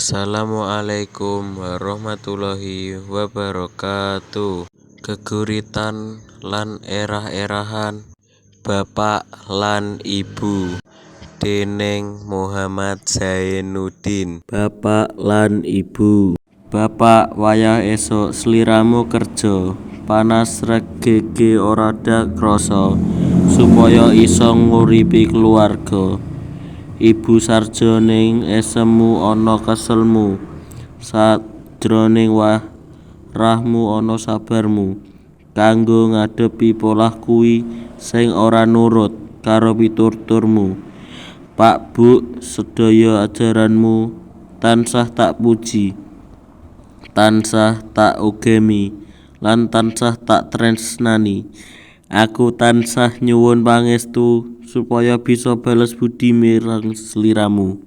Wassalamualaikum warahmatullahi wabarakatuh. Geguritan lan erah-erahan Bapak lan Ibu dening Muhammad Zaenudin. Bapak lan Ibu. Bapak, wayah esuk sliramu kerja, panas sregege ora krasa supaya isa nguripi keluarga. Ibu, sajroning esemu ana keselmu, sajroning warahmu ana sabarmu kanggo ngadhepi polah kuwi sing ora nurut karo pituturmu. Pak, Buk, sedaya ajaranmu tansah tak puji, tansah tak ugemi lan tansah tak tresnani. Aku tansah nyuwun pangestu supaya bisa bales budi marang sliramu.